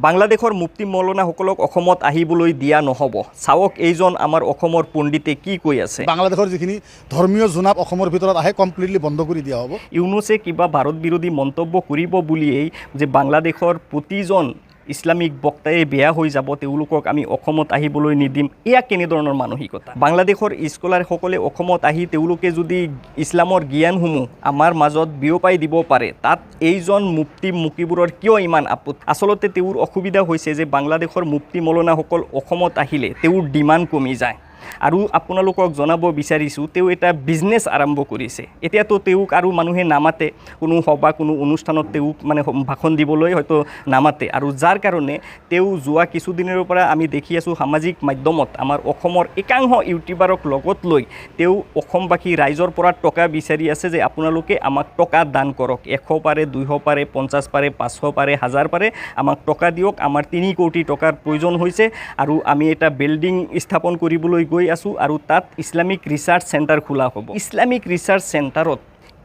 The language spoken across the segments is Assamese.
বাংলাদেশৰ মুফতি মৌলানাসকলক অসমত আহিবলৈ দিয়া নহ'ব। চাওক, এইজন আমাৰ অসমৰ পণ্ডিতে কি কৈ আছে। বাংলাদেশৰ যিখিনি ধৰ্মীয় জোনাপ অসমৰ ভিতৰত আহে, কমপ্লিটলি বন্ধ কৰি দিয়া হ'ব। ইউনুছে কিবা ভাৰত বিৰোধী মন্তব্য কৰিব বুলিয়েই যে বাংলাদেশৰ প্ৰতিজন ইছলামিক বক্তাই বেয়া হৈ যাব, তেওঁলোকক আমি অসমত আহিবলৈ নিদিম, এয়া কেনেধৰণৰ মানসিকতা? বাংলাদেশৰ স্কলাৰসকলে অসমত আহি তেওঁলোকে যদি ইছলামৰ জ্ঞানসমূহ আমাৰ মাজত বিয়পাই দিব পাৰে, তাত এইজন মুফতি মুকিবুৰৰ কিয় ইমান আপত্তি? আচলতে তেওঁৰ অসুবিধা হৈছে যে বাংলাদেশৰ মুফতি মৌলানাসকল অসমত আহিলে তেওঁৰ ডিমাণ্ড কমি যায়। আৰু আপোনালোকক জনাব বিচাৰিছোঁ, তেওঁ এটা বিজনেছ আৰম্ভ কৰিছে। এতিয়াতো তেওঁক আৰু মানুহে নামাতে, কোনো সভা কোনো অনুষ্ঠানত তেওঁক মানে ভাষণ দিবলৈ হয়তো নামাতে। আৰু যাৰ কাৰণে তেওঁ যোৱা কিছুদিনৰ পৰা আমি দেখি আছোঁ, সামাজিক মাধ্যমত আমাৰ অসমৰ একাংশ ইউটিউবাৰক লগত লৈ তেওঁ অসমবাসী ৰাইজৰ পৰা টকা বিচাৰি আছে যে আপোনালোকে আমাক টকা দান কৰক, 100 পাৰে, 200 পাৰে, 50 পাৰে, 500 পাৰে, 1000 পাৰে, আমাক টকা দিয়ক, আমাৰ 3 কোটি টকাৰ প্ৰয়োজন হৈছে আৰু আমি এটা বিল্ডিং স্থাপন কৰিবলৈ গৈ আছোঁ আৰু তাত ইছলামিক ৰিচাৰ্চ চেণ্টাৰ খোলা হ'ব। ইছলামিক ৰিচাৰ্চ চেণ্টাৰত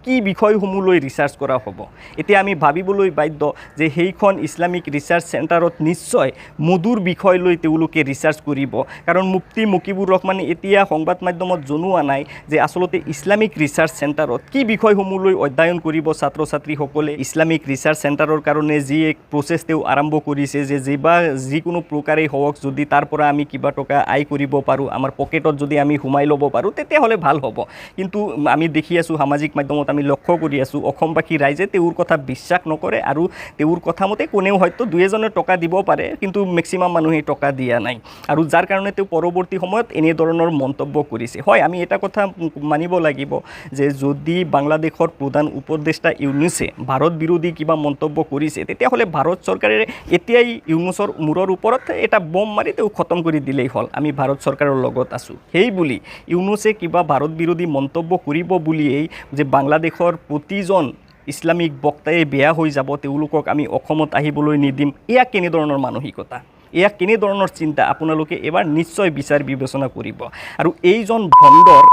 কি বিষয়সমূহ লৈ ৰিচাৰ্চ কৰা হ'ব? এতিয়া আমি ভাবিবলৈ বাধ্য যে সেইখন ইছলামিক ৰিচাৰ্চ চেণ্টাৰত নিশ্চয় মধুৰ বিষয় লৈ তেওঁলোকে ৰিচাৰ্চ কৰিব। কাৰণ মুফতি মুকিবুৰ ৰহমানে এতিয়া সংবাদ মাধ্যমত জনোৱা নাই যে আচলতে ইছলামিক ৰিচাৰ্চ চেণ্টাৰত কি বিষয়সমূহ লৈ অধ্যয়ন কৰিব ছাত্ৰ ছাত্ৰীসকলে। ইছলামিক ৰিচাৰ্চ চেণ্টাৰৰ কাৰণে যি এক প্ৰচেছ তেওঁ আৰম্ভ কৰিছে যে যি বা যিকোনো প্ৰকাৰেই হওক, যদি তাৰ পৰা আমি কিবা টকা আয় কৰিব পাৰোঁ, আমাৰ পকেটত যদি আমি সোমাই ল'ব পাৰোঁ, তেতিয়াহ'লে ভাল হ'ব। কিন্তু আমি দেখি আছোঁ, সামাজিক মাধ্যমত আমি লক্ষ্য কৰি আছোঁ, অসমবাসী ৰাইজে তেওঁৰ কথা বিশ্বাস নকৰে আৰু তেওঁৰ কথা মতে কোনেও হয়তো দুই এজনে টকা দিব পাৰে, কিন্তু মেক্সিমাম মানুহে টকা দিয়া নাই আৰু যাৰ কাৰণে তেওঁ পৰৱৰ্তী সময়ত এনেধৰণৰ মন্তব্য কৰিছে। হয়, আমি এটা কথা মানিব লাগিব যে যদি বাংলাদেশৰ প্ৰধান উপদেষ্টা ইউনুছে ভাৰত বিৰোধী কিবা মন্তব্য কৰিছে, তেতিয়াহ'লে ভাৰত চৰকাৰে এতিয়াই ইউনুছৰ মূৰৰ ওপৰত এটা বম মাৰি তেওঁ খতম কৰি দিলেই হ'ল। আমি ভাৰত চৰকাৰৰ লগত আছোঁ। সেই বুলি ইউনুছে কিবা ভাৰত বিৰোধী মন্তব্য কৰিব বুলিয়েই যে বাংলাদেশৰ প্ৰতিজন ইছলামিক বক্তাই বেয়া হৈ যাব, তেওঁলোকক আমি অসমত আহিবলৈ নিদিম, এয়া কেনেধৰণৰ মানসিকতা? এয়া কেনেধৰণৰ চিন্তা? আপোনালোকে এবাৰ নিশ্চয় বিচাৰ বিবেচনা কৰিব। আৰু এইজন ভণ্ডৰ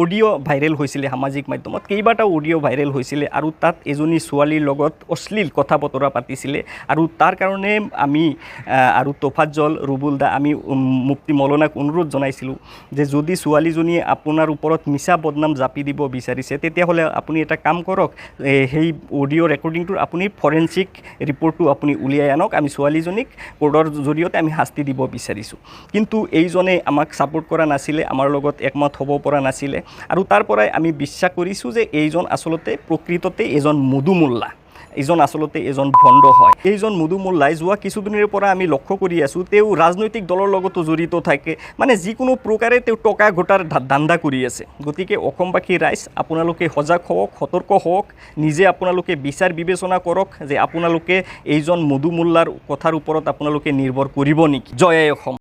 অডিঅ' ভাইৰেল হৈছিলে সামাজিক মাধ্যমত, কেইবাটাও অডিঅ' ভাইৰেল হৈছিলে আৰু তাত এজনী ছোৱালীৰ লগত অশ্লীল কথা বতৰা পাতিছিলে। আৰু তাৰ কাৰণে আমি আৰু তোফাজ্জল ৰুবুল দা, আমি মুফতি মৌলানাক অনুৰোধ জনাইছিলোঁ যে যদি ছোৱালীজনীয়ে আপোনাৰ ওপৰত মিছা বদনাম জাপি দিব বিচাৰিছে, তেতিয়াহ'লে আপুনি এটা কাম কৰক, সেই অডিঅ' ৰেকৰ্ডিংটোৰ আপুনি ফৰেনচিক ৰিপৰ্টটো আপুনি উলিয়াই আনক, আমি ছোৱালীজনীক কোৰ্টৰ জৰিয়তে আমি শাস্তি দিব বিচাৰিছোঁ। কিন্তু এইজনে আমাক ছাপোৰ্ট কৰা নাছিলে, আমাৰ লগত একমত হ'ব পৰা নাছিলে। আৰু তাৰ পৰাই আমি বিশ্বাস কৰিছোঁ যে এইজন আচলতে প্ৰকৃততে এজন মধুমোল্লা, এইজন আচলতে এজন ভণ্ড হয়। এইজন মধু মোল্লাই যোৱা কিছুদিনৰ পৰা আমি লক্ষ্য কৰি আছোঁ, তেওঁ ৰাজনৈতিক দলৰ লগতো জড়িত থাকে, মানে যিকোনো প্ৰকাৰে তেওঁ টকা ঘটাৰ ধান্দা কৰি আছে। গতিকে অসমবাসী ৰাইজ, আপোনালোকে সজাগ হওক, সতৰ্ক হওক, নিজে আপোনালোকে বিচাৰ বিবেচনা কৰক যে আপোনালোকে এইজন মধু মোল্লাৰ কথাৰ ওপৰত আপোনালোকে নিৰ্ভৰ কৰিব নেকি। জয় আই অসম।